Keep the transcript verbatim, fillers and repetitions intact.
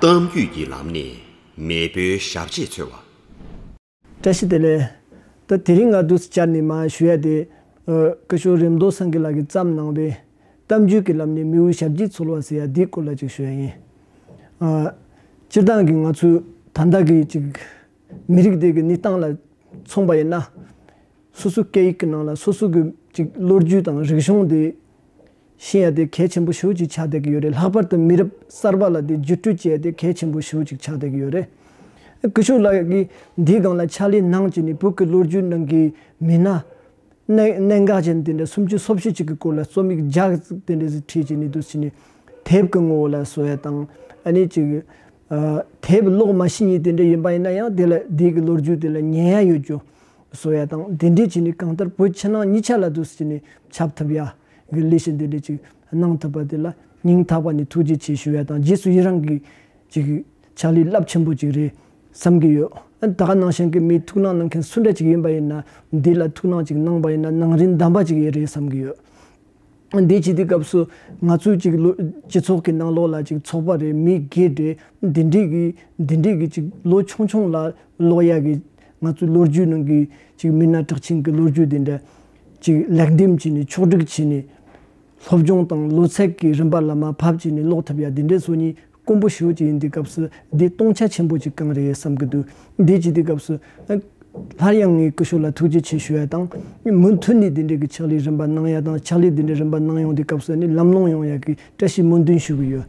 གཏམ་རྒྱུད་ཀྱི་ལམ་ནས་མེས་པོའི་ཞབས་རྗེས་འཚོལ་བ། བཀྲ་ཤིས་བདེ་ལེགས། ད་དེ་རིང་ང་འདུག་སེ་བཅར་ནས་མར་ཞུ་ཡ་དེ། ཨ། སྐུ་ཞབས་རིམ་རྡོ་སེང་གེ་ལགས་ཀྱིས་བརྩམས་གནང་བའི་གཏམ་རྒྱུད་ཀྱི་ལམ་ནས་མེས་པོའི་ཞབས་རྗེས་འཚོལ་བ་ཟེར་ཡ་འདིའི་སྐོར་ལ་ཅིག་ཞུ་ཡ་ཡིན། ཨ། སྤྱིར་བཏང་གི་ང་ཚོའི་ད་ལྟ་གི་ཅིག་མི་རིགས་དེ་གི་གནས་སྟངས་ལ་མཚོན་པ་ཡིན་ན། སོ་སོའི་སྐད་ཡིག་གི་ནང་ལ་སོ་སོ་གི་ཅིག་ལོ་རྒྱུས་དང་རིག་གཞུང་དེ་ཤེས་ཡ་དེ་གལ་ཆེན་པོ་ཞེ་པོ་ཅིག་ཆགས་བསྡད་ཀྱི་ཡོད་རེད། ལྷག་པར་དུ་མི་རབས་གསར་པ་ལ་དེ་བརྒྱུད་སྤྲོད་བྱེད་ཡ་དེ་གལ་ཆེན་པོ་ཞེ་པོ་ཅིག་ཆགས་བསྡད་ཀྱི་ཡོད་རེད། སྐུ་ཞབས་ལགས་ཀྱིས་འདིའི་སྒང་ལ་ཕྱག་ལས་གནང་བྱས་ནས་བོད་ཀྱི་ལོ་རྒྱུས་ནང་གི་མི་སྣ་གནད་གནད་འགག་ཅན་དེ་འདྲ་སུམ་ཅུ་སོ་བཞི་ཅིག་གི་སྐོར་ལ་རྩོམ་ཡིག་བརྒྱ་དེ་འདྲ་ཞིག་བྲིས་བྱས་ནས་འདུག་སེ་བྱས་ནས་དེབ་ཀྱི་ངོ་བོ་ལ་བཟོ་ཡ་དང་། ཨ་ནི་ཅིག་ཨ། དེབ་ཀློག་མ་ཤེས་མཁན་དེ་འདྲ་ཡིན་པ་ཡིན་ན་ཡང་དེ་ལ་དེའི་གི་ལོ་རྒྱུས་དེ་ལ་ཉན་ཡ་ཡོད་རྒྱུ་བཟོ་ཡ་དང་། དེ་འདྲས་བྱས་ནས་གང་ལྟར་བོད་ཕྱི་ནང་གཉིས་ཆ་ལ་འདུག་སེ་བྱས་ནས་ཁྱབ་ཐུབ་ཡ་གི་ལས་གཞི་འདི་འདྲས་ཅིག་གནང་ཐུབ་པ་དེ་ལ་སྙིང་ཐག་པ་ནས་ཐུགས་རྗེ་ཆེ་ཞུ་ཡ་དང་། རྗེས་སུ་ཡི་རང་གི་ཅིག་ཕྱག་ལས་རླབས་ཆེན་པོ་ཅིག་རེད་བསམ་གྱི་ཡོད། ཨ། ད་ག་ནང་བཞིན་གྱི་མིས་ཐུགས་སྣང་གནང་མཁན་སུ་འདྲ་ཅིག་ཡིན་པ་ཡིན་ན། འདི་ལ་ཐུགས་སྣང་ཅིག་གནང་པ་ཡིན་ན་ནང་རིན་དམ་པ་ཅིག་ཡིན་རེད་བསམ་གྱི་ཡོད། འདི་བྱེད་དུས་སྐབས་སུ་ང་ཚོའི་ཅིག་ལོ་སྤྱི་ཚོགས་ཀྱི་ནང་ལོགས་ལ་ཅིག་ཚོགས་པ་རེད། མི་སྒེར་རེད། འདི་འདྲས་ཀྱི་འདི་འདྲས་ཀྱི་ཅིག་ལོ་ཆུང་ཆུང་ལ་ཀློག་ཡ་གི་ང་ཚོའི་ལོ་རྒྱུས་ནང་གི་ཅིག་མི་སྣ་གྲགས་ཅན་གྱི་ལོ་རྒྱུས་འདི་འདྲ་ཅིག་ལེགས་འདེམས་བྱས་ནས་ཕྱོགས་སྒྲིག་བྱས་ནས། སློབ་སྦྱོང་དང་ལོ་ཚད་ཀྱི་རིམ་པ་ལ་མར་ཕབ་བྱས་ནས་ཀློག་ཐུབ་ཡ་འདི་འདྲས་བཟོ་ནི་དཀོན་པོ་ཞེ་པོ་ཅིག་ཡིན་དུས་སྐབས་སུ་འདི་སྟོང་ཆ་ཆེན་པོ་ཅིག་གང་རེད་བསམ་གྱི་འདུག་འདི་བྱེད་དུས་སྐབས་སུ་སླར་ཡང་ངས་སྐུ་ཞབས་ལ་ཐུགས་རྗེ་ཆེ་ཞུ་ཡ་དང་། མུ་མཐུད་ནས་འདི་འདྲས་ཀྱི་ཕྱག་ལས་རིམ་པ་གནང་ཡ་དང་། ཕྱག་ལས་འདི་འདྲས་རིམ་པ་གནང་ཡོང་དུས་སྐབས་སུ་ནི་ལམ་ལྷོང་ཡོང་ཡ་གི་བཀྲ་ཤིས་སྨོན་འདུན་ཞུ་གི་ཡོད།